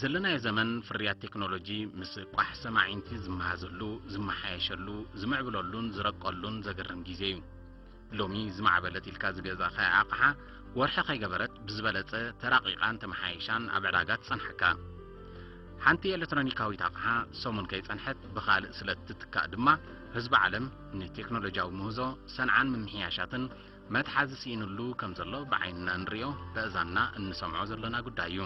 ዘለናዮ ዘመን ፍርያት ቴክኖሎጂ ምስ ቋሕ ሰማዒንቲ ዝመሃዘሉ፣ ዝመሓየሸሉ፣ ዝምዕብለሉን ዝረቀሉን ዘገርም ግዜ እዩ። ሎሚ ዝማዕበለት ኢልካ ዝገዛእካያ ኣቕሓ ወርሒ ከይገበረት ብዝበለጸ ተራቒቓን ተመሓይሻን ኣብ ዕዳጋ ትጸንሓካ። ሓንቲ ኤሌክትሮኒካዊት ኣቕሓ ሰሙን ከይጸንሐት ብኻልእ ስለ እትትካእ ድማ ህዝቢ ዓለም ንቴክኖሎጂያዊ ምህዞ ሰንዓን ምምሕያሻትን መትሓዚ ስኢንሉ ከም ዘሎ ብዓይንና እንሪኦ፣ በእዛንና እንሰምዖ ዘሎና ጉዳይ እዩ።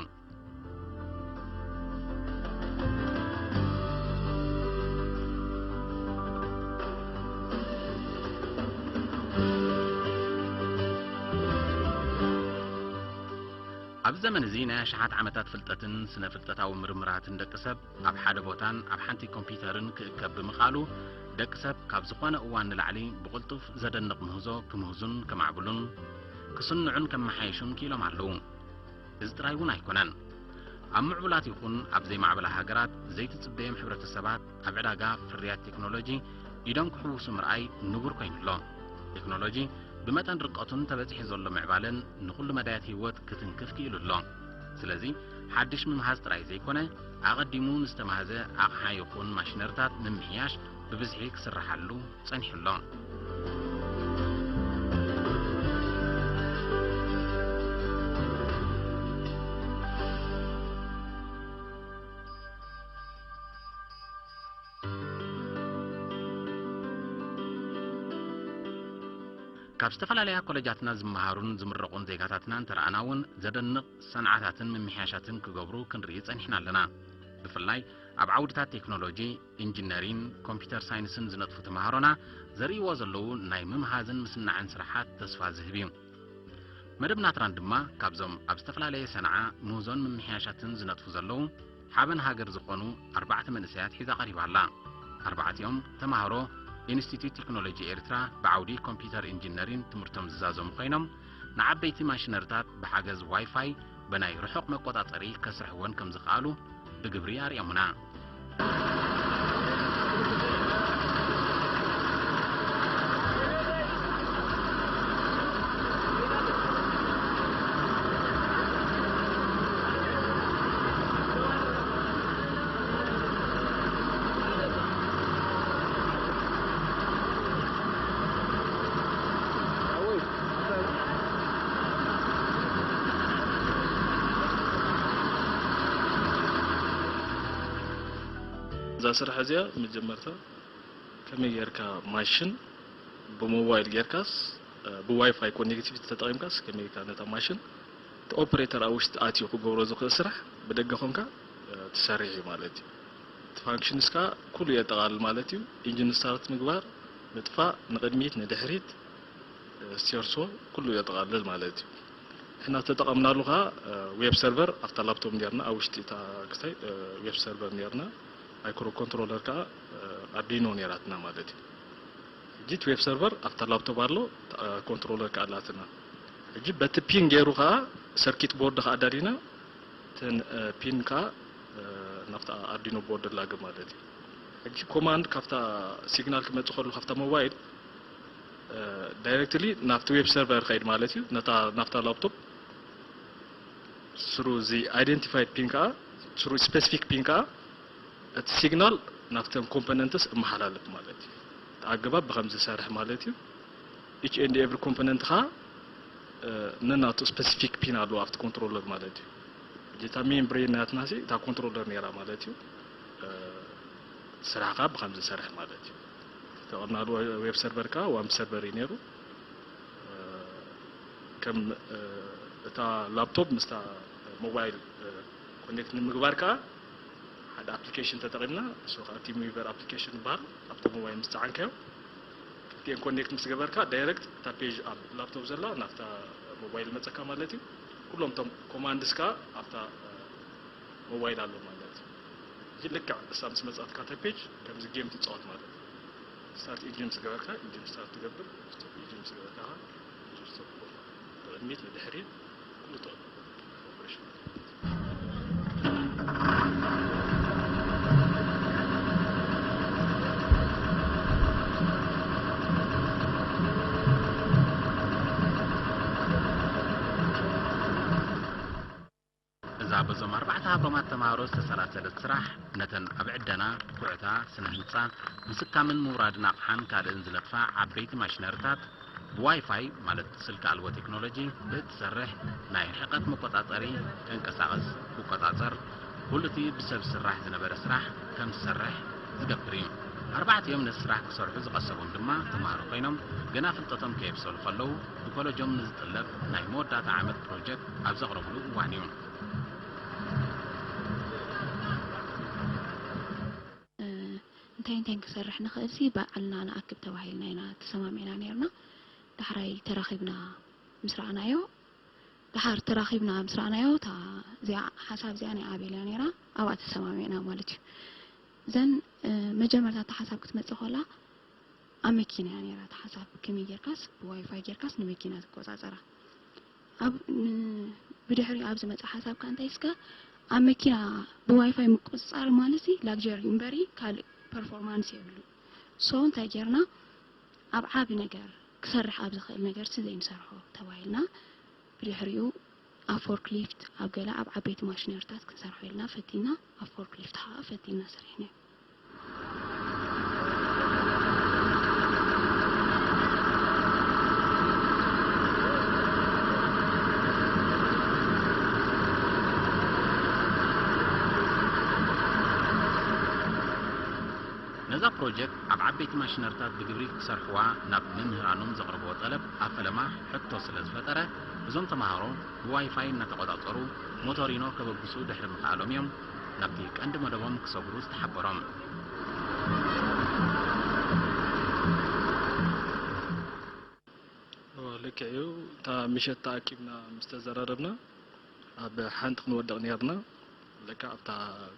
ኣብዚ ዘመን እዚ ናይ ኣሽሓት ዓመታት ፍልጠትን ስነ ፍልጠታዊ ምርምራትን ደቂ ሰብ ኣብ ሓደ ቦታን ኣብ ሓንቲ ኮምፒውተርን ክእከብ ብምኽኣሉ፣ ደቂ ሰብ ካብ ዝኾነ እዋን ንላዕሊ ብቕልጡፍ ዘደንቕ ምህዞ ክምህዙን ከማዕብሉን፣ ክስንዑን ከመሓይሹን ክኢሎም ኣለዉ። እዚ ጥራይ እውን ኣይኮነን። ኣብ ምዕቡላት ይኹን ኣብ ዘይማዕበላ ሃገራት ዘይትጽበዮም ሕብረተሰባት ኣብ ዕዳጋ ፍርያት ቴክኖሎጂ ኢዶም ክሕውሱ ምርኣይ ንቡር ኮይኑ ኣሎ። ቴክኖሎጂ ብመጠን ርቀቱን ተበጺሑ ዘሎ ምዕባለን ንኹሉ መዳያት ህይወት ክትንክፍ ክኢሉ ኣሎ። ስለዚ ሓድሽ ምምሃዝ ጥራይ ዘይኮነ፣ ኣቐዲሙ ንዝተማህዘ ኣቕሓ ይኹን ማሽነሪታት ምምሕያሽ ብብዝሒ ክስርሓሉ ጸኒሑ ኣሎ። ካብ ዝተፈላለያ ኮለጃትና ዝመሃሩን ዝምረቑን ዜጋታትና እንተረኣና እውን ዘደንቕ ሰንዓታትን ምምሕያሻትን ክገብሩ ክንርኢ ጸኒሕና ኣለና። ብፍላይ ኣብ ዓውድታት ቴክኖሎጂ፣ ኢንጂነሪን ኮምፒውተር ሳይንስን ዝነጥፉ ተምሃሮና ዘርእይዎ ዘለዉ ናይ ምምሃዝን ምስናዕን ስራሓት ተስፋ ዝህብ እዩ። መደብ ናትራን ድማ ካብዞም ኣብ ዝተፈላለየ ሰንዓ ምህዞን ምምሕያሻትን ዝነጥፉ ዘለዉ ሓበን ሃገር ዝኾኑ ኣርባዕተ መንእሰያት ሒዛ ቀሪባ ኣላ። ኣርባዕቲኦም ተምሃሮ ኢንስቲትዩት ቴክኖሎጂ ኤርትራ ብዓውዲ ኮምፒውተር ኢንጂነሪን ትምህርቶም ዝዛዘሙ ኮይኖም፣ ንዓበይቲ ማሽነሪታት ብሓገዝ ዋይፋይ ብናይ ርሑቕ መቆጻጸሪ ከስርሕወን ከም ዝኸኣሉ ብግብሪ ኣርእዮምና። እዛ ስራሕ እዚኣ መጀመርታ ከመይ ጌርካ ማሽን ብሞባይል ጌርካስ፣ እ፣ ብዋይፋይ ኮኔክቲቪቲ ተጠቒምካስ ከመይ ጌርካ ነታ ማሽን እቲ ኦፕሬተር ኣብ ውሽጢ ኣትዩ ክገብሮ ዝኽእል ስራሕ ብደገ ኮንካ፣ እ፣ ትሰርሕ እዩ ማለት እዩ። እቲ ፋንክሽንስ ከኣ ኩሉ የጠቓልል ማለት እዩ። ኢንጂን ስታርት ምግባር፣ ምጥፋእ፣ ንቕድሚት፣ ንድሕሪት፣ እ፣ ስቴርሶ ኩሉ የጠቓልል ማለት እዩ። ንሕና ዝተጠቐምናሉ ከኣ፣ እ፣ ዌብ ሰርቨር ኣብታ ላፕቶፕ ኔርና ኣብ ውሽጢ እታ ክስታይ፣ እ፣ ዌብ ሰርቨር ኔርና፣ ማይክሮ ኮንትሮለር ከኣ፣ እ፣ ኣርዲኖ ኔራትና ማለት እዩ። ሕጂ እቲ ዌብ ሰርቨር ኣብታ ላፕቶፕ ኣሎ፣ እ፣ ኮንትሮለር ከኣ ኣላትና። ሕጂ በቲ ፒን ገይሩ ከኣ ሰርኪት ቦርድ ከኣ ኣዳሊና፣ እተን፣ እ፣ ፒን ከኣ፣ እ፣ ናብታ ኣርዲኖ ቦርድ ላግብ ማለት እዩ። ሕጂ ኮማንድ ካብታ ሲግናል ክመጽእ ከሎ ካብታ ሞባይል፣ እ፣ ዳይሬክትሊ ናብቲ ዌብ ሰርቨር ይኸይድ ማለት እዩ። ነታ፣ ናብታ ላፕቶፕ ስሩ እዚ ኣይደንቲፋይድ ፒን ከኣ፣ ስሩ ስፔሲፊክ ፒን ከኣ እቲ ሲግናል ናብተን ኮምፖነንትስ እመሓላልፍ ማለት እዩ። እቲ ኣገባብ ብኸምዚ ዝሰርሕ ማለት እዩ። ኢች ኤንድ ኤቭሪ ኮምፖነንት ከኣ፣ እ፣ ነናቱ ስፔሲፊክ ፒን ኣለዎ ኣብቲ ኮንትሮለር ማለት እዩ። ሕጂ እታ ሜን ብሬን ናትና ሲ እታ ኮንትሮለር ነይራ ማለት እዩ። እ፣ ስራሕ ከኣ ብኸምዚ ዝሰርሕ ማለት እዩ። ተጠቐምናሉ ዌብ ሰርቨር ከኣ ዋምፕ ሰርቨር እዩ ነይሩ። እ፣ ከም፣ እ፣ እታ ላፕቶፕ ምስታ ሞባይል፣ እ፣ ኮኔክት ንምግባር ከኣ ሓደ ኣፕሊኬሽን ተጠቒምና፣ እሱ ከኣ ቲም ዊቨር ኣፕሊኬሽን ይበሃል። ኣብቲ ሞባይል ምስ ጸዓንካዮ፣ ክልቲኤን ኮኔክት ምስ ገበርካ፣ ዳይሬክት እታ ፔጅ ኣብ ላፕቶፕ ዘላ ናብታ ሞባይል መጸካ ማለት እዩ። ኩሎም እቶም ኮማንድስ ከኣ ኣብታ፣ እ፣ ሞባይል ኣሎ ማለት እዩ። ሕጂ ልክዕ እሳ ምስ መጻትካ እታ ፔጅ ከምዚ ጌም ትጻወት ማለት እዩ። ስታርት ኢንጂን ምስ ገበርካ ኢንጂን ስታርት ትገብር፣ ስቶፕ ኢንጂን ምስ ገበርካ ኢንጂን ስቶፕ ትገብር። ንቕድሚት ንድሕሪት ኩሉ ትቕድም ኦፕሬሽን። ኣርባዕተ ሃብሮማት ተምሃሮ ዝተሰላሰለት ስራሕ፣ ነተን ኣብ ዕደና፣ ኩዕታ፣ ስነ ህንጻ፣ ምስካምን ምውራድን ኣቕሓን ካልእን ዝነጥፋ ዓበይቲ ማሽነሪታት፣ ብዋይፋይ ማለት ስልኪ ኣልቦ ቴክኖሎጂ ብእትሰርሕ ናይ ርሕቀት መቆጻጸሪ፣ ተንቀሳቐስ፣ ክቆጻጸር፣ ኩሉ እቲ ብሰብ ዝስራሕ ዝነበረ ስራሕ ከም ዝሰርሕ ዝገብር እዩ። ኣርባዕቲኦም ነቲ ስራሕ ክሰርሑ ዝቐሰቦም ድማ ተምሃሮ ኮይኖም፣ ገና ፍልጠቶም ከየብሰሉ ከለዉ፣ ብኮለጆም ንዝጥለብ ናይ መወዳእታ ዓመት ፕሮጀክት ኣብ ዘቕረብሉ እዋን እዩ። እንታይ እንታይ ክሰርሕ ንኽእል ሲ ባዕልና ንኣክብ ተባሂልና ኢና ተሰማሚዕና ነርና። ዳሕራይ ተራኺብና ምስ ረኣናዮ፣ ድሓር ተራኺብና ምስ ረኣናዮ፣ እታ እዚኣ ሓሳብ እዚኣ ናይ ኣቤል እያ ነይራ፣ ኣብኣ ተሰማሚዕና ማለት እዩ። ዘን መጀመርታ እታ ሓሳብ ክትመጽእ ከላ ኣብ መኪና እያ ነይራ። እታ ሓሳብ ከመይ ጌርካስ ብዋይፋይ ጌርካስ ንመኪና ትቆጻጸራ። ኣብ ን- ብድሕሪ ኣብ ዝመጽእ ሓሳብ ከ እንታይ እስከ ኣብ መኪና ብዋይፋይ ምቁጽጻር ማለት ሲ ላግጀሪ እምበሪ ካልእ ፐርፎርማንስ የብሉ። ሶ እንታይ ጌርና ኣብ ዓቢ ነገር ክሰርሕ ኣብ ዝኽእል ነገር ሲ ዘይንሰርሖ ተባሂልና ብድሕሪኡ ኣብ ፎርክሊፍት ኣብ ገለ ኣብ ዓበይቲ ማሽነሪታት ክንሰርሖ ኢልና ፈቲና ኣብ ፎርክሊፍት ከዓ ፈቲና ሰሪሕናዮ። ነዛ ፕሮጀክት ኣብ ዓበይቲ ማሽነርታት ብግብሪ ክሰርሕዋ ናብ መምህራኖም ዘቕረብዎ ጠለብ ኣብ ፈለማ ሕቶ ስለ ዝፈጠረ፣ እዞም ተምሃሮ ብዋይፋይ እናተቖጻጸሩ ሞቶሪኖ ከበግሱ ድሕሪ ምኽኣሎም እዮም ናብቲ ቀንዲ መደቦም ክሰግሩ ዝተሓበሮም። ልክዕ እዩ። እታ ምሸት ተኣኪብና ምስ ተዘራረብና ኣብ ሓንቲ ክንወድቕ ነርና። ለካ ኣብታ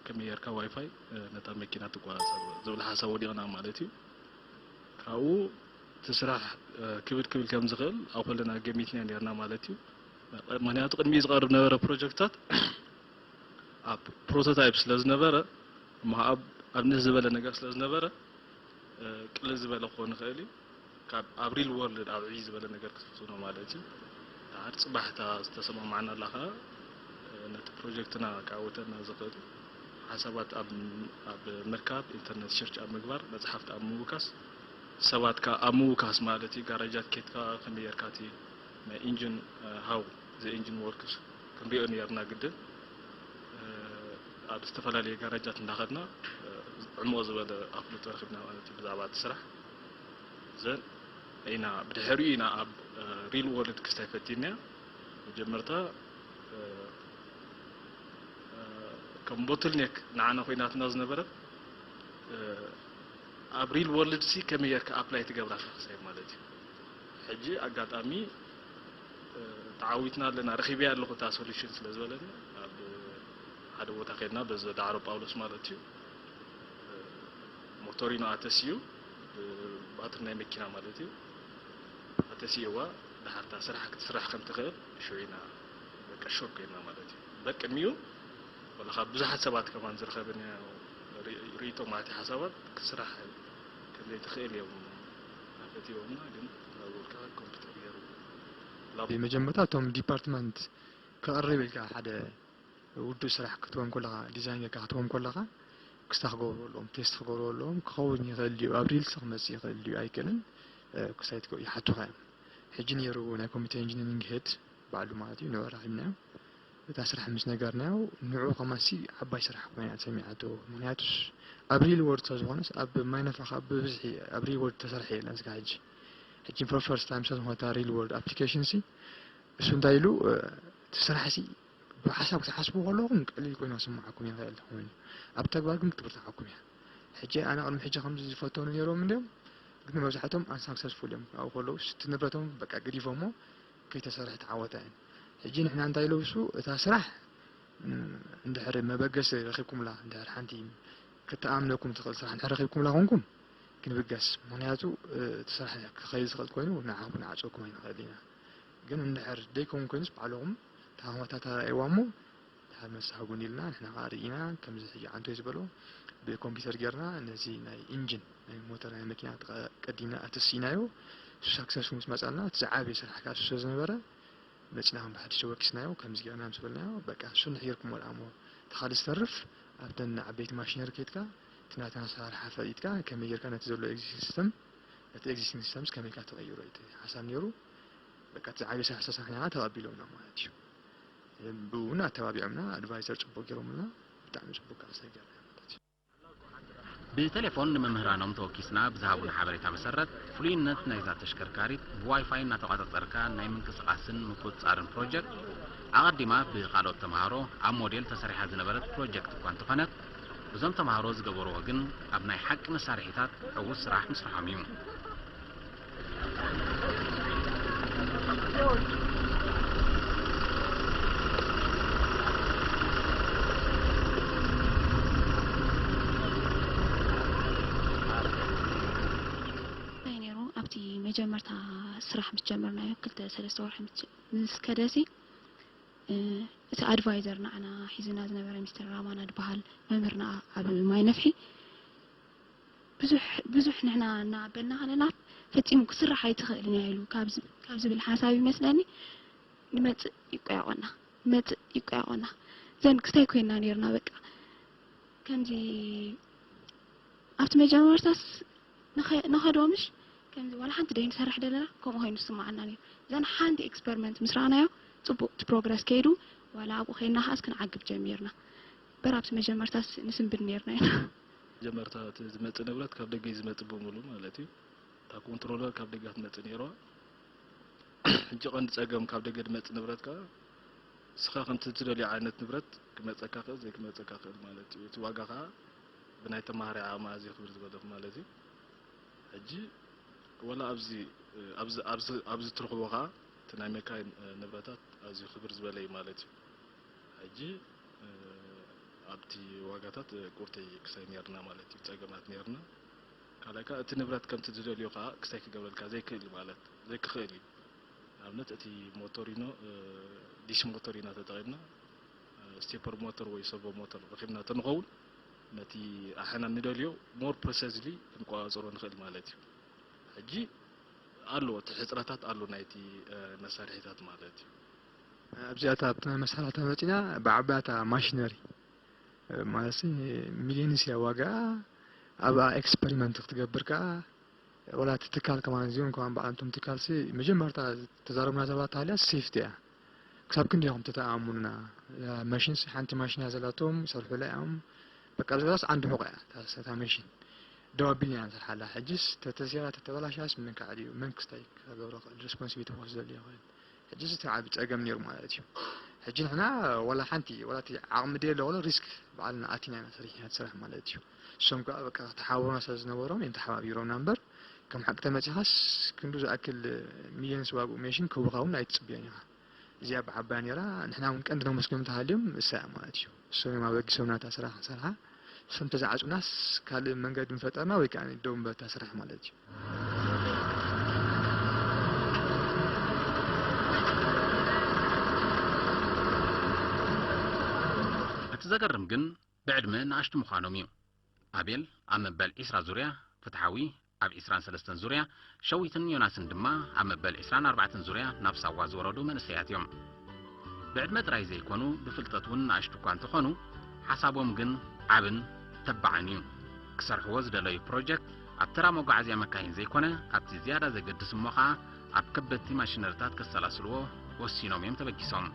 ከመይ ጌርካ ዋይፋይ ነታ መኪና ትቆጻጸር ዝብል ሓሳብ ወዲቕና ማለት እዩ። ካብኡ እቲ ስራሕ ክብድ ክብል ከም ዝኽእል ኣብ ኩልና ገሚትና ነርና ማለት እዩ። ምክንያቱ ቅድሚኡ ዝቐርብ ነበረ ፕሮጀክትታት ኣብ ፕሮቶታይፕ ስለ ዝነበረ እሞ ኣብ ኣብነት ዝበለ ነገር ስለ ዝነበረ ቅልል ዝበለ ክኾን ይኽእል እዩ። ካብ ኣብ ሪል ወርልድ ኣብ ዕብይ ዝበለ ነገር ክትፍትኖ ማለት እዩ። ድሓር ፅባሕ እታ ዝተሰማማዕናላ ከዓ ነቲ ፕሮጀክትና ክዓውተልና ዝኽእል ሓሳባት ኣብ ኣብ ምርካብ፣ ኢንተርነት ሰርች ኣብ ምግባር፣ መፅሓፍቲ ኣብ ምውካስ፣ ሰባት ከዓ ኣብ ምውካስ ማለት እዩ። ጋራጃት ኬድካ ከመይ ጌርካ እቲ ናይ ኢንጂን ሃው ዘ ኢንጂን ወርክስ ክንሪኦ ነርና ግድን ኣብ ዝተፈላለየ ጋራጃት እንዳኸድና ዕሙቕ ዝበለ ኣፍልጦ ረኺብና ማለት እዩ ብዛዕባ እቲ ስራሕ። ዘን ኢና ብድሕሪኡ ኢና ኣብ ሪል ወርልድ ክስታይ ፈቲንያ። መጀመርታ ከም ቦትልኔክ ንዓና ኮይናትና ዝነበረት ኣብ ሪል ወርልድ ሲ ከመይ ጌርካ ኣፕላይ ትገብራ ክሳይ ማለት እዩ። ሕጂ ኣጋጣሚ ተዓዊትና ኣለና፣ ረኺበያ ኣለኹ እታ ሶሉሽን ስለ ዝበለኒ ኣብ ሓደ ቦታ ከድና በዚ ዳዕሮ ጳውሎስ ማለት እዩ ሞቶሪኖ ኣተስዩ ባትሪ ናይ መኪና ማለት እዩ ኣተስየዋ ድሓርታ ስራሕ ክትስራሕ ከም ትኽእል ሽዑ ኢና በቃ ሹር ኮይና ማለት እዩ። በቅድሚኡ ወላ ካብ ብዙሓት ሰባት ከማን ዝረኸበኒ ርእይቶ ማለት ሓሳባት ክስራሕ ከም ዘይትኽእል እዮም ኣፈትዎምና። ግን ናብልካ ኮምፒተር ገይሩ መጀመርታ እቶም ዲፓርትመንት ክቐርብ ኢልካ ሓደ ውዱእ ስራሕ ክትወን ከለኻ ዲዛይን ጌርካ ክትወን ከለኻ ክስታ ክገብሩ ኣለዎም ቴስት ክገብሩ ኣለዎም ክኸውን ይኽእል ድዩ ኣብ ሪልስ ክመፅእ ይኽእል ድዩ ኣይክእልን ክሳይት ይሓቱኻ እዮም። ሕጂ ነይሩ ናይ ኮምፒተር ኢንጂኒሪንግ ሄድ ባዕሉ ማለት እዩ ንዑ ረኺብናዮ እታ ስራሕ ምስ ነገርናዮ ንዑ ከማሲ ዓባይ ስራሕ ኮይና ሰሚዓቶ ምክንያቱስ ኣብ ሪል ወርድ ስለዝኾነስ ኣብ ማይነፋ ካብ ብብዝሒ ኣብ ሪል ወርድ ተሰርሐ የለን ስጋ ሕጂ ሕጂ ፎር ፈርስት ታይም ስለዝኾነ እታ ሪል ወርድ ኣፕሊኬሽን ሲ እሱ እንታይ ኢሉ እቲ ስራሕ ሲ ብሓሳብ ክትሓስቡ ከለኹም ቀሊል ኮይኑ ክስምዓኩም ይኽእል ኮይኑ ኣብ ተግባር ግን ክትብርትዓኩም እያ። ሕጂ ኣነ ቅድሚ ሕጂ ከምዚ ዝፈተኑ ነይሮም እንዲዮም ግን መብዛሕቶም ኣንሳክሰስፉል እዮም ኣብኡ ከለዉ እቲ ንብረቶም በቃ ገዲፎሞ ከይተሰርሐ ተዓወታ እየን። ሕጂ ንሕና እንታይ ኢሉ እሱ እታ ስራሕ እንድሕር መበገሲ ረኺብኩምላ እንድሕር ሓንቲ ክትኣምነኩም ትኽእል ስራሕ እንድሕር ረኺብኩምላ ኮንኩም ክንብገስ ምክንያቱ እቲ ስራሕ ክኸይድ ዝኽእል ኮይኑ ንዓኹም ንዓፀኩም ኣይንኽእል ኢና። ግን እንድሕር ደይከውን ኮይኑስ ባዕልኹም ተሃዋታት ኣርኣይዋ እሞ ድሓር መሳጉን ኢልና ንሕና ከዓ ርኢና ከምዚ ሕጂ ዓንቶይ ዝበሎ ብኮምፒተር ጌርና ነዚ ናይ ኢንጂን ናይ ሞተር ናይ መኪና ቀዲምና ኣተሲናዮ እሱ ሳክሰስ ምስ መፃልና እቲ ዝዓበየ ስራሕ ከዓ እሱ ስለዝነበረ መፂና ከም ብሓድሽ ተወቂስናዮ ከምዚ ጌርና ምስ በልናዮ በቃ እሱ እንድሕር ጌርኩሞ ደኣ እሞ እቲ እቲ ካልእ ዝተርፍ ኣብተን ዓበይቲ ማሽነሪ ከይድካ እቲ ናተን ኣሰራርሓ ፈሊጥካ ከመይ ጌርካ ነቲ ዘሎ ኤግዚስቲንግ ሲስተም ነቲ ኤግዚስቲንግ ሲስተምስ ከመይ ኢልካ ትቕይሮ እዩ እቲ ሓሳብ ነይሩ። በቃ እቲ ዝዓበየ ስራሕ ዝተሰርሐ ንዓና ተቐቢሎምና ማለት እዩ። ብኡ እውን ኣተባቢዖምና፣ ኣድቫይዘር ጽቡቕ ገይሮምልና፣ ብጣዕሚ ጽቡቕ ቃልሲ ጌርና ማለት እዩ። ብቴሌፎን ንመምህራኖም ተወኪስና ብዝሃቡና ሓበሬታ መሰረት፣ ፍሉይነት ናይዛ ተሽከርካሪት ብዋይፋይ እናተቋጻጸርካ ናይ ምንቅስቓስን ምቁጽጻርን ፕሮጀክት፣ ኣቐዲማ ብኻልኦት ተምሃሮ ኣብ ሞዴል ተሰሪሓ ዝነበረት ፕሮጀክት እኳ እንተኾነት፣ እዞም ተምሃሮ ዝገበርዎ ግን ኣብ ናይ ሓቂ መሳርሒታት ዕዉት ስራሕ ምስርሖም እዩ። እንታይ ነይሩ ኣብቲ መጀመርታ ስራሕ ምስ ጀመርናዮ ክልተ ሰለስተ ወርሒ ምስ ከደሲ እቲ ኣድቫይዘር ንዓና ሒዙና ዝነበረ ሚስተር ራማና ዝበሃል መምህርና ኣብ ማይ ነፍሒ ብዙሕ ብዙሕ ንሕና እናበልና ከለና ፈጺሙ ክስራሕ ኣይትኽእልን እያ ኢሉ ካብ ዝ- ካብ ዝብል ሓሳብ ይመስለኒ ንመጽእ ይቆያቆና ንመጽእ ይቆያቆና ዘን ክስታይ ኮይና ነርና በቃ ከምዚ ኣብቲ መጀመርታስ ንኸ- ንኸዶ ምሽ ከምዚ ዋላ ሓንቲ ደይ ንሰርሕ ደለና ከምኡ ኮይኑ ዝስማዓና ነይሩ ዘን ሓንቲ ኤክስፐሪመንት ምስ ረኣናዮ ጽቡቅ እቲ ፕሮግረስ ከይዱ ዋላ ኣብኡ ከይድና ከኣስ ክንዓግብ ጀሚርና በር ኣብቲ መጀመርታስ ንስንብድ ነርና ኢና መጀመርታ እቲ ዝመፅእ ንብረት ካብ ደገ እዩ ዝመፅእ ብምሉ ማለት እዩ። እታ ኮንትሮለር ካብ ደገ ትመፅእ ነይርዋ። ሕጂ ቀንዲ ፀገም ካብ ደገ ዝመፅእ ንብረት ከዓ ንስኻ ከምቲ ትደልዮ ዓይነት ንብረት ክመፀካ ክእል ዘይክመፀካ ክእል ማለት እዩ። እቲ ዋጋ ከዓ ብናይ ተማሃራይ ዓቕሚ ኣዝዩ ክብር ዝበለ ማለት እዩ። ሕጂ ወላ ኣብዚ ኣብዚ ኣብዚ ኣብዚ ትረኽቦ ከዓ እቲ ናይ መካይን ንብረታት ኣዝዩ ክብር ዝበለ እዩ ማለት እዩ። ሕጂ ኣብቲ ዋጋታት ቁርተይ ክሳይ ነርና ማለት እዩ፣ ጸገማት ነርና። ካልኣይ ከዓ እቲ ንብረት ከምቲ ዝደልዮ ከዓ ክሳይ ክገብረልካ ዘይክእል ማለት ዘይክኽእል እዩ። ንኣብነት እቲ ሞቶሪኖ ዲሽ ሞቶሪና ተጠቒምና ስቴፐር ሞተር ወይ ሰርቮ ሞተር ረኺብና ተንኸውን ነቲ ኣሕና ንደልዮ ሞር ፕረሰዝሊ ክንቆጻጸሮ ንኽእል ማለት እዩ። ሕጂ ኣሎ እቲ ሕጽረታት ኣሎ ናይቲ መሳርሒታት ማለት እዩ። ኣብዚኣ እታ ኣብቲ ናይ መሳርሒ ተመፂና ብዓባያ እታ ማሽነሪ ማለት ሚሊዮንስ እያ ዋጋኣ ኣብኣ ኤክስፐሪመንት ክትገብር ከዓ ወላ እቲ ትካል ከማን እዚኦም ከማን በዓል እቶም ትካል ሲ መጀመርታ ተዛረብና ዘላ ተሃልያ ሴፍቲ እያ ክሳብ ክንዲ ኢኹም ተተኣሙንና ማሽን ሲ ሓንቲ ማሽን እያ ዘላቶም ይሰርሑላ እዮም በቃ ብዛስ ዓንዲ ሑቕ እያ እታ መሽን ደው ኣቢልና ኢና ንሰርሓላ ሕጅስ ተተሲራ ተተበላሽያስ መን ከዓ ድዩ መን ክስታይ ክገብሮ ክእል ሪስፖንሲቢሊቲ ክወስደሉ ይኽእል ሕጂ እዚ እቲ ዓቢ ጸገም ነይሩ ማለት እዩ። ሕጂ ንሕና ወላ ሓንቲ ወላ እቲ ዓቕሚ ድየ ኣለዎ ሪስክ ባዕልና ኣቲና ኢና ሰሪሕና እቲ ስራሕ ማለት እዩ። እሶም ከዓ በቃ ተሓባብሮና ስለ ዝነበሮም እዮም ተሓባቢሮምና እምበር ከም ሓቂ ተመጺኻስ ክንዱ ዝኣክል ሚልዮንስ ዋግኡ ሜሽን ክህቡኻ እውን ኣይትጽብዮን ኢኻ። እዚኣ ብዓባያ ነይራ ንሕና እውን ቀንዲ ነመስግኖም እንተሃልዮም እሳ እያ ማለት እዩ። እሶም እዮም ኣበጊሶምና እታ ስራሕ ክንሰርሓ። እሶም ተዝዓጹናስ ካልእ መንገዲ ምፈጠርና ወይ ከዓ ደው ምበል እታ ስራሕ ማለት እዩ። እቲ ዘገርም ግን ብዕድመ ንኣሽቱ ምዃኖም እዩ። ኣቤል ኣብ መበል ዒስራ ዙርያ፣ ፍትሓዊ ኣብ ዒስራን ሰለስተን ዙርያ፣ ሸዊትን ዮናስን ድማ ኣብ መበል ዒስራን ኣርባዕተን ዙርያ ናብ ሳዋ ዝወረዱ መንእሰያት እዮም። ብዕድመ ጥራይ ዘይኮኑ ብፍልጠት እውን ንኣሽቱ እኳ እንተኾኑ ሓሳቦም ግን ዓብን ተባዕን እዩ። ክሰርሕዎ ዝደለዩ ፕሮጀክት ኣብ ተራ መጓዓዝያ መካይን ዘይኮነ ኣብቲ ዝያዳ ዘገድስ እሞ ኸኣ ኣብ ከበድቲ ማሽነሪታት ከሰላስልዎ ወሲኖም እዮም ተበጊሶም።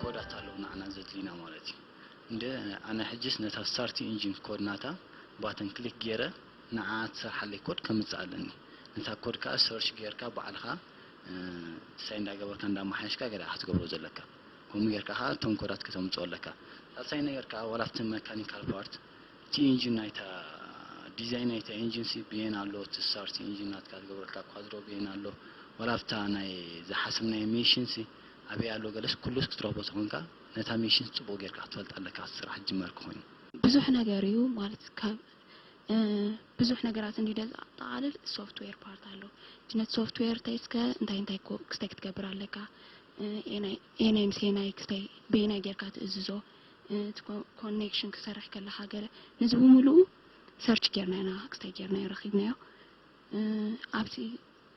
ኮዳት ኣለዉ ንዓና ዘድልዩና ማለት እዩ። እንደ ኣነ ሕጅስ ነታ ስታርት ኢንጂን ኮድ ናታ ባተን ክሊክ ገይረ ንዓኣ ትሰርሓለይ ኮድ ከምጽእ ኣለኒ። ነታ ኮድ ከኣ ሰርች ገይርካ ባዕልኻ ሳይ እንዳገበርካ እንዳመሓየሽካ ገለ ክትገብሮ ዘለካ። ከምኡ ጌርካ ከኣ እቶም ኮዳት ከተምጽኦ ኣለካ። ሳልሳይ ነገር ከኣ ዋላ ኣብቲ መካኒካል ፓርት እቲ ኢንጂን ናይታ ዲዛይን ናይታ ኢንጂን ሲ ብየን ኣሎ፣ እቲ ስታርት ኢንጂን ናትካ ዝገብረልካ ኳድሮ ብየን ኣሎ፣ ዋላ ኣብታ ናይ ዝሓሰብናዮ ሚሽን ሲ ኣበይ ኣሎ ገለስ ኩሉስ ክትረኽቦ ተኾንካ ነታ ሚሽን ጽቡቕ ጌርካ ክትፈልጣ ኣለካ፣ እቲ ስራሕ ዝጅመር ክኾይኑ። ብዙሕ ነገር እዩ ማለት ካብ ብዙሕ ነገራት እንዲደ ዘጠቓልል ሶፍትዌር ፓርት ኣሎ። እቲ ነቲ ሶፍትዌር ተይስከ እንታይ እንታይ ኮ- ክስታይ ክትገብር ኣለካ፣ ኤናይ ምስ ኤናይ ክስታይ በየናይ ጌርካ ትእዝዞ፣ እቲ ኮኔክሽን ክሰርሕ ከለካ ገለ፣ ነዚ ብምሉኡ ሰርች ጌርና ኢና፣ ክስታይ ጌርና ረኪብናዮ። ኣብቲ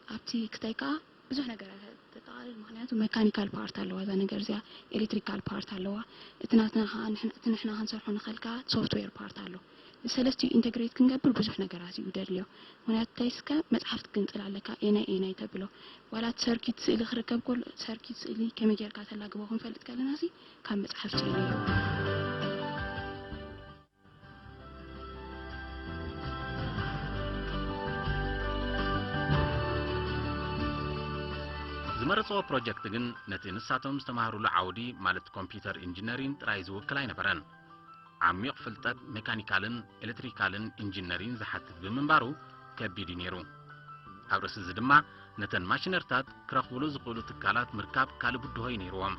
ኣብቲ ክስታይ ከዓ ብዙሕ ነገራት ተጠቃልል፣ ምክንያቱ ሜካኒካል ፓርት ኣለዋ እዛ ነገር እዚኣ፣ ኤሌክትሪካል ፓርት ኣለዋ። እቲ ናትና ከዓ ንሕና- እቲ ንሕና ክንሰርሖ ንኽእል ከዓ ሶፍትዌር ፓርት ኣሎ። ንሰለስቲኡ ኢንተግሬት ክንገብር ብዙሕ ነገራት እዩ ደድልዮ። ምክንያቱ እንታይ እስከ መፅሓፍ ክትግንፅል ኣለካ፣ ኤናይ ኤናይ ተብሎ። ዋላ እቲ ሰርኪት ስእሊ ክርከብ ከሎ፣ ሰርኪት ስእሊ ከመይ ጌርካ ተላግቦ ክንፈልጥ ከለና ሲ ካብ መፅሓፍ ስእሊ እዩ። ዝመረፅዎ ፕሮጀክት ግን ነቲ ንሳቶም ዝተማህሩሉ ዓውዲ ማለት ኮምፒውተር ኢንጂነሪን ጥራይ ዝውክል ኣይነበረን። ዓሚቕ ፍልጠት ሜካኒካልን ኤሌክትሪካልን ኢንጂነሪን ዝሓትት ብምንባሩ ከቢድ እዩ ነይሩ። ኣብ ርእሲ እዚ ድማ ነተን ማሽነርታት ክረኽብሉ ዝኽእሉ ትካላት ምርካብ ካልእ ብድሆ እዩ ነይርዎም።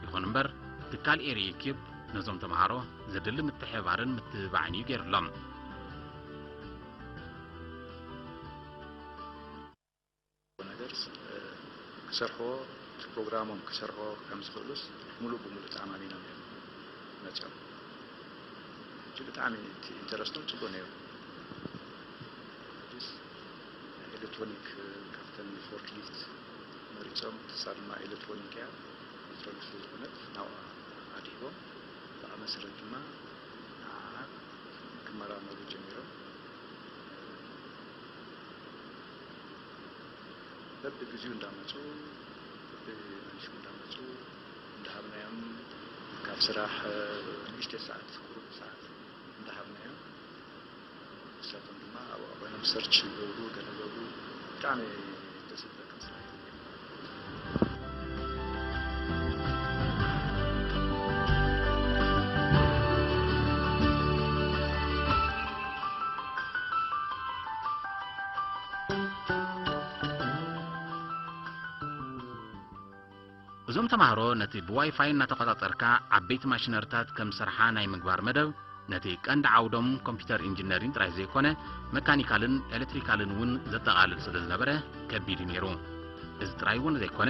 ይኹን እምበር ትካል ኤሪኢ ኪዩብ ነዞም ተምሃሮ ዘድሊ ምትሕብባርን ምትብባዕን እዩ ገይሩሎም። ነገር ክሰርሕዎ እቲ ፕሮግራሞም ክሰርሕዎ ከም ዝኽእሉስ ሙሉእ ብሙሉእ ተኣማሚኖም እዮም መፅኦም። ሕጂ ብጣዕሚ እቲ ኢንተረስቶም ፅቡቅ ነይሩ። ሕጂስ ኤሌክትሮኒክ ካብተን ፎርክሊፍት መሪፆም እሳ ድማ ኤሌክትሮኒክ እያ። ኤሌክትሮኒክ ስለዝኾነት ናብኣ ኣድሂቦም ብኣ መሰረት ድማ ንዓኣ ክመራመሩ ጀሚሮም። በብግዚኡ እንዳመፁ በብመንሽኡ እንዳመፁ እንዳሃብናዮም ካብ ስራሕ ንእሽተይ ሰዓት ቁሩብ ሰዓት እንዳሃብናዮም ንሳቶም ድማ ኣብኣ ኮይኖም ሰርች ይገብሩ ገለ ይገብሩ ብጣዕሚ ደስ ዝብለካ ስራሕ እዩ። እዞም ተማሃሮ ነቲ ብዋይፋይ እናተቆጻጸርካ ዓበይቲ ማሽነርታት ከም ዝሰርሓ ናይ ምግባር መደብ ነቲ ቀንዲ ዓውዶም ኮምፒተር ኢንጂነሪን ጥራይ ዘይኮነ መካኒካልን ኤሌክትሪካልን እውን ዘጠቓልል ስለ ዝነበረ ከቢድ እዩ ነይሩ። እዚ ጥራይ እውን ዘይኮነ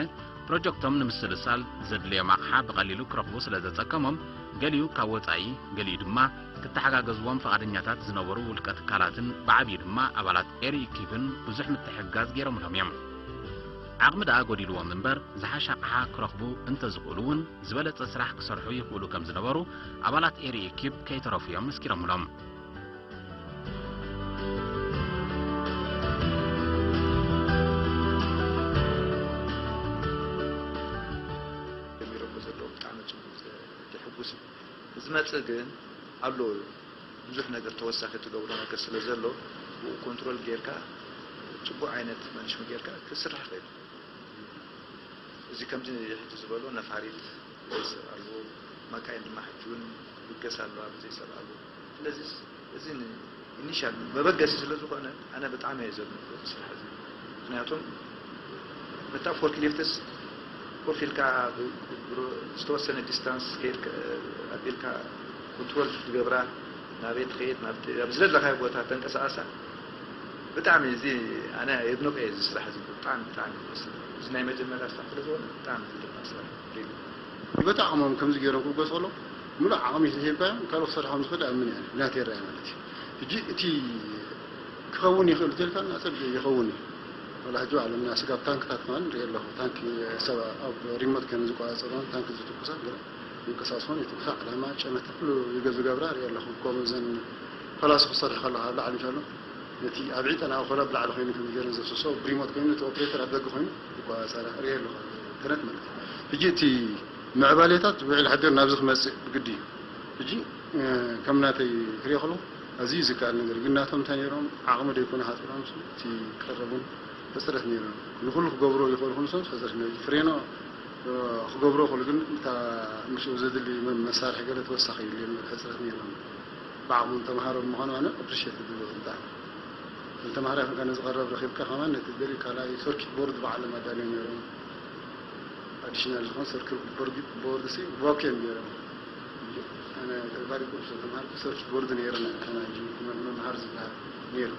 ፕሮጀክቶም ንምስልሳል ዘድልዮም ኣቕሓ ብቐሊሉ ክረኽቡ ስለ ዘጸገሞም ገሊኡ ካብ ወጻኢ ገሊኡ ድማ ክተሓጋገዝዎም ፍቓደኛታት ዝነበሩ ውልቀ ትካላትን ብዓብዩ ድማ ኣባላት ኤሪ ኢኪፕን ብዙሕ ምትሕግጋዝ ገይሮምሎም እዮም። ዓቕሚ ደኣ ጎዲልዎም እምበር ዝሓሸ ኣቕሓ ክረኽቡ እንተዝኽእሉ እውን ዝበለጸ ስራሕ ክሰርሑ ይኽእሉ ከም ዝነበሩ ኣባላት ኤሪ ኢኪፕ ከይተረፉ እዮም መስኪሮምሎም። ጀሚሮሞ ዘለዉ ብጣዕሚ ፅቡቅ ዘሕጉስ እዩ። ዝመፅእ ግን ኣሎ ብዙሕ ነገር ተወሳኺ ትገብሮ ነገር ስለ ዘሎ ብኡ ኮንትሮል ጌርካ ፅቡቅ ዓይነት መንሽን ጌርካ ክስራሕ ይኽእል። እዚ ከምዚ ሕጂ ዝበሎ ነፋሪት ብዘይ ሰብ ኣልቦ፣ መካይን ድማ ሕጂ እውን ይብገሳ ኣለዋ ብዘይ ሰብ ኣልቦ። ስለዚ እዚ ኢኒሻል መበገሲ ስለ ዝኾነ ኣነ ብጣዕሚ እየ ዘድንቆ እዚ ስራሕ እዚ። ምክንያቱም ነታ ፎርክሊፍትስ ኮፍ ኢልካ ዝተወሰነ ዲስታንስ ከይድ ኣቢልካ ኮንትሮል ትገብራ ናበይ ትኸይድ ናብ ዝደለኻዮ ቦታ ተንቀሳቐሳ ብጣዕሚ እዚ ኣነ የድንቆ እየ እዚ ስራሕ እዚ ብጣዕሚ ብጣዕሚ ደስ ዝብል እዚ ናይ መጀመርያ ስራሕ ስለ ዝኾነ ብጣዕሚ ዝድነቕ ስራሕ እዩ። በቲ ዓቕሞም ከምዚ ገይሮም ክብገሱ ከለዉ ምሉእ ዓቕሚ ሂብካዮም ካልእ ክሰርሖም ዝኽእል ይኣምን እየ ናተይ ራእይ ማለት እዩ። ሕጂ እቲ ክኸውን ይኽእል ተልካ ናፀብ ይኸውን እዩ። ወላ ሕጂ ዓለምና ስጋብ ታንክታት ከማን ንርኢ ኣለኹ። ታንክ ሰብ ኣብ ሪሞት ከም ዝቆፃፀሮን ታንክ ዝትኩሳን ገለ ይንቀሳቀስዎን ይትኩሳ ዓላማ ጨመተ ኩሉ ይገ ዝገብራ ርኢ ኣለኹ። ከምኡ ዘን ፈላሲ ክሰርሕ ከለኻ ኣብ ላዕሊ እንከሎ ነቲ ኣብ ዒጠ ናብኡ ከሎ ኣብ ላዕሊ ኮይኑ ከም ገይረን ዘፍስሶ ብሪሞት ኮይኑ እቲ ኦፕሬተር ኣብ ደገ ኮይኑ ይቆፃፀራ ርኢ ኣለኹ። ገነት ማለት እዩ። ሕጂ እቲ ምዕባሌታት ውዒል ሓዲር ናብዚ ክመፅእ ብግዲ እዩ። ሕጂ ከም ናተይ ክሪኦ ከለኹ ኣዝዩ ዝከኣል ነገር ግን ናቶም እንታይ ነይሮም ዓቕሚ ደይኮነ ሓፂሮም እቲ ቀረቡን ሕፅረት ነይሩ ንኩሉ ክገብሮ ይኽእሉ ክኑ ሰብ ሕፅረት ነይሩ ፍሬኖ ክገብሮ ክእሉ ግን እታ ምስኡ ዘድሊ መሳርሒ ገለ ተወሳኺ ይድልዮም ሕፅረት ነይሮም ብዓቕሞም ተምሃሮ ብምዃኑ ኣነ ኣፕሪሼት ዝብል እንታይ ተምሃራይ ክንካ ነዚ ቀረብ ረኺብካ ከማን ነቲ ደሊ ካልኣይ ሰርኪት ቦርድ ባዕሎም ኣዳልዮም ነይሮም ኣዲሽናል ዝኾን ሰርኪት ቦርድ ሲ ቫኪዮም ነይሮም ኣነ ተጋሪ ቁርሲ ተማሃርኩ ሰርች ቦርድ ነይርና። ከና ሕጂ መምሃር ዝበሃል ነይሩ።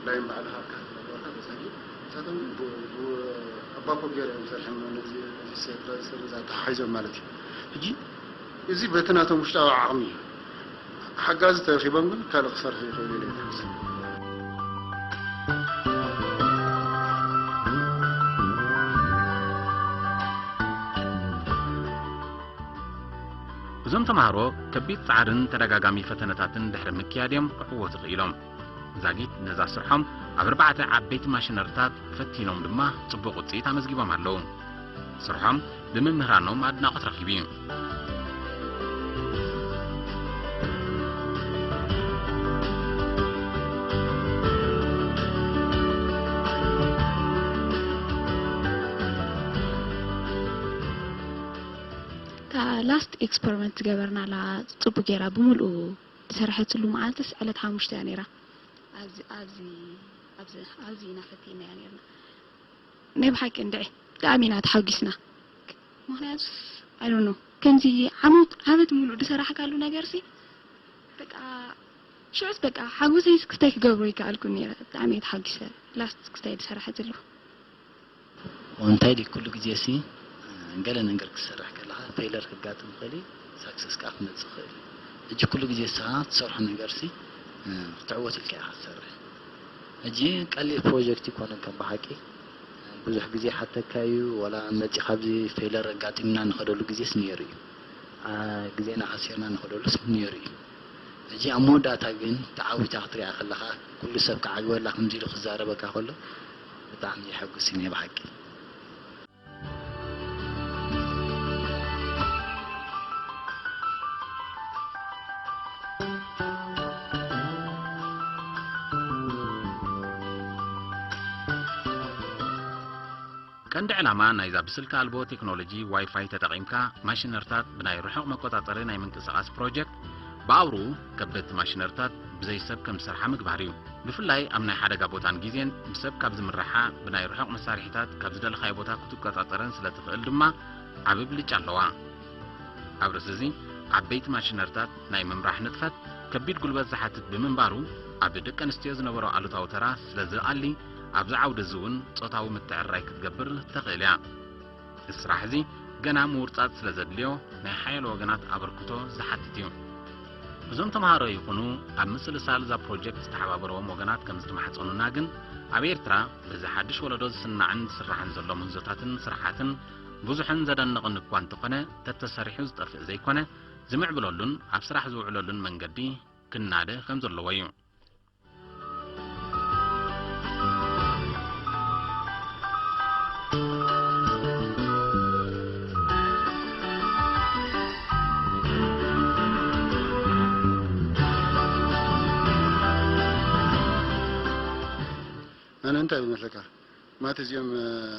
ላይም ባዕልኻ ክትገብረካ ተሳጊ። ንሳቶም ግን ብ-፣ ብ-፣ ኣባኮ ገይሮም እዮም ሰርሖም ነዚ፣ ነዚ ሴት ሬጅስተር እዛ ተሓሒዞም ማለት እዩ። ሕጂ እዚ በቲ ናቶም ውሽጣዊ ዓቕሚ እዩ። ሓጋዚ ተረኺቦም ግን ካልእ ክሰርሑ ይኽእሉ ኢለ ይሓስብ። እዞም ተምሃሮ ከቢድ ጻዕርን ተደጋጋሚ ፈተነታትን ድሕሪ ምክያድ እዮም ክዕወቱ ክኢሎም። ዛጊት ነዛ ስርሖም ኣብ ኣርባዕተ ዓበይቲ ማሽነሪታት ፈቲኖም ድማ ጽቡቕ ውጽኢት ኣመዝጊቦም ኣለዉ። ስርሖም ብመምህራኖም ኣድናቖት ረኺቡ እዩ። እታ ላስት ኤክስፐሪመንት ዝገበርናላ ጽቡቅ ጌራ ብምልኡ ዝሰረሐትሉ መዓልትስ ዕለት ሓሙሽተ እያ ነይራ። ኣብዚ ኣብዚ ኣብዚ ኣብዚ ኢና ፈቲናያ ነይርና። ናይ ብሓቂ እንድዒ ብጣዕሚ ኢና ተሓጒስና። ምኽንያቱስ ኣይ ዶንት ኖ ከምዚ ዓመት ዓመት ሙሉእ ዝሰራሕካሉ ነገርሲ በቃ ሽዑስ በቃ ሓጎሰይስ ክስታይ ክገብሮ ይከኣልኩን ነይረ። ብጣዕሚ እየ ተሓጒሰ ላስት ክስታይ ዝሰራሐትሉ። እንታይ ድዩ ኩሉ ግዜ ሲ ገለ ነገር ክትሰርሕ ከለኻ ፌለር ክጋጥም ይኽእል እዩ፣ ሳክሰስ ከዓ ክመፅእ ይኽእል እዩ። ሕጂ ኩሉ ግዜ ንስኻ ትሰርሖ ነገር ሲ ክትዕወት ኢልካ ኢኻ ትሰርሕ። ሕጂ ቀሊል ፕሮጀክት ይኮነን ከም ብሓቂ ብዙሕ ግዜ ይሓተካ እዩ። ወላ መፂኻ ኣብዚ ፌለር ኣጋጢምና ንኸደሉ ግዜስ ነይሩ እዩ። አ፣ ግዜና ኣሲርና ንኸደሉስ ነይሩ እዩ። ሕጂ ኣብ መወዳእታ ግን ተዓዊታ ክትሪኣ ከለኻ ኩሉ ሰብ ክዓግበላ ከምዚ ኢሉ ክዛረበካ ከሎ ብጣዕሚ የሐጉስ እዩ ናይ ብሓቂ። ቀንዲ ዕላማ ናይዛ ብስልኪ ኣልቦ ቴክኖሎጂ ዋይፋይ ተጠቒምካ ማሽነርታት ብናይ ርሑቕ መቆጻጸሪ ናይ ምንቅስቓስ ፕሮጀክት ብኣውርኡ ከበድቲ ማሽነርታት ብዘይ ሰብ ከም ዝሰርሓ ምግባር እዩ። ብፍላይ ኣብ ናይ ሓደጋ ቦታን ግዜን ብሰብ ካብ ዝምርሓ ብናይ ርሑቕ መሳርሒታት ካብ ዝደለኻዮ ቦታ ክትቆጻጸረን ስለ ትኽእል ድማ ዓቢ ብልጫ ኣለዋ። ኣብ ርእሲ እዚ ዓበይቲ ማሽነርታት ናይ ምምራሕ ንጥፈት ከቢድ ጉልበት ዝሓትት ብምንባሩ ኣብ ደቂ ኣንስትዮ ዝነበሮ ኣሉታዊ ተራ ስለ ዝኣሊ ኣብዚ ዓውዲ እዚ እውን ጾታዊ ምትዕርራይ ክትገብር ተኽእል እያ። እዚ ስራሕ እዚ ገና ምውርጻጽ ስለ ዘድልዮ ናይ ሓያሎ ወገናት ኣበርክቶ ዝሓትት እዩ። እዞም ተምሃሮ ይኹኑ ኣብ ምስልሳል እዛ ፕሮጀክት ዝተሓባበርዎም ወገናት ከም ዝተማሕጸኑና ግን ኣብ ኤርትራ በዚ ሓድሽ ወለዶ ዝስናዕን ዝስራሕን ዘሎ ምህዞታትን ስራሓትን ብዙሕን ዘደንቕን እኳ እንተኾነ ተተሰሪሑ ዝጠፍእ ዘይኮነ ዝምዕብለሉን ኣብ ስራሕ ዝውዕለሉን መንገዲ ክናደ ከም ዘለዎ እዩ። ኣነ እንታይ ይመስለካ ማት እዚኦም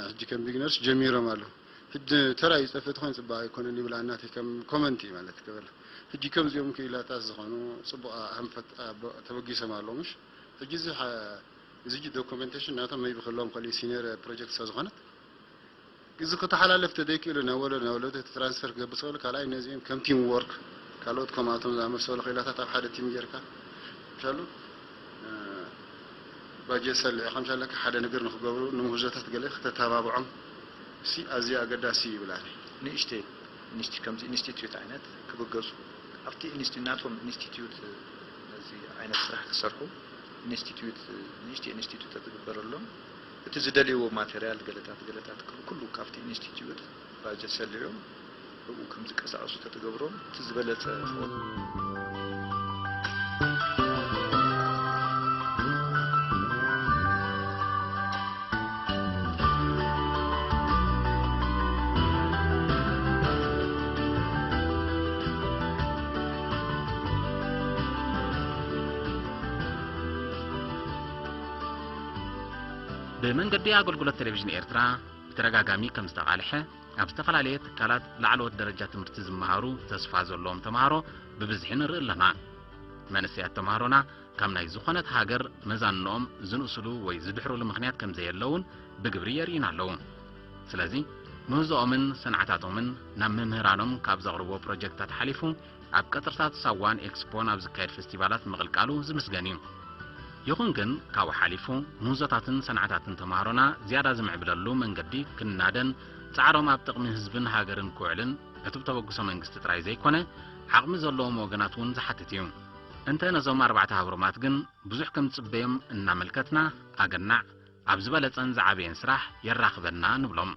ሕጂ ከም ቢግነርስ ጀሚሮም ኣለዉ። ሕጂ ተራዩ ዝጠፍእ ተኾይኑ ጽባቕ ኣይኮነን ይብል ኣናተይ ከም ኮመንት እዩ ማለት ክብል። ሕጂ ከምዚኦም ክኢላታት ዝኾኑ ጽቡቕ ኣንፈት ተበጊሶም ኣለዉ ምሽ? ሕጂ እዚ እዚ ዶኩመንቴሽን ናቶም መይቢ ክህልዎም ከልዩ ሲኒየር ፕሮጀክት ስለ ዝኾነት እዚ ክተሓላለፍ ተደይክእሉ ናብ ወለዶ ናብ ወለዶ ትራንስፈር ክገብር ዝኽእል ካልኣይ ነዚኦም ከም ቲም ወርክ ካልኦት ከምኣቶም ዝኣመሰሉ ክኢላታት ኣብ ሓደ ቲም ጌርካ ምሻሉ ባጀት ሰሊዕኻ ምሻለካ ሓደ ነገር ንክገብሩ ንምህዞታት ገለ ክተተባብዖም ሲ ኣዝዩ ኣገዳሲ ይብል ኣነ። ንእሽተይ ኢንስቲ ከምዚ ኢንስቲትዩት ዓይነት ክብገሱ ኣብቲ ኢንስቲ ናቶም ኢንስቲትዩት ነዚ ዓይነት ስራሕ ክሰርሑ ኢንስቲትዩት ንእሽተይ ኢንስቲትዩት ተትግበረሎም እቲ ዝደልይዎ ማተርያል ገለታት ገለታት ኩሉ ካብቲ ኢንስቲትዩት ባጀት ሰሊዑ ብኡ ከም ዝቀሳቀሱ ተትገብሮም እቲ ዝበለጸ ክኸውን። ብመንገዲ ኣገልግሎት ቴሌቪዥን ኤርትራ ብተደጋጋሚ ከም ዝተቓልሐ ኣብ ዝተፈላለየ ትካላት ላዕለዎት ደረጃ ትምህርቲ ዝመሃሩ ተስፋ ዘለዎም ተምሃሮ ብብዝሒ ንርኢ ኣለና። መንእሰያት ተምሃሮና ካብ ናይ ዝኾነት ሃገር መዛንኦም ዝንእስሉ ወይ ዝድሕሩሉ ምኽንያት ከም ዘየለውን ብግብሪ የርእዩና ኣለዉ። ስለዚ ምህዞኦምን ሰንዓታቶምን ናብ መምህራኖም ካብ ዘቕርብዎ ፕሮጀክታት ሓሊፉ ኣብ ቀጥርታት ሳዋን ኤክስፖን ኣብ ዝካየድ ፈስቲቫላት ምቕልቃሉ ዝምስገን እዩ። ይኹን ግን ካብኡ ሓሊፉ ምህዞታትን ሰንዓታትን ተምሃሮና ዝያዳ ዝምዕብለሉ መንገዲ ክንናደን ጻዕሮም ኣብ ጥቕሚ ህዝብን ሃገርን ክውዕልን ዕቱብ ተበግሶ መንግስቲ ጥራይ ዘይኮነ ዓቕሚ ዘለዎም ወገናት እውን ዝሓትት እዩ። እንተ ነዞም ኣርባዕተ ሃብሮማት ግን ብዙሕ ከም ዝጽበዮም እናመልከትና ኣገናዕ ኣብ ዝበለጸን ዝዓበየን ስራሕ የራኽበና ንብሎም።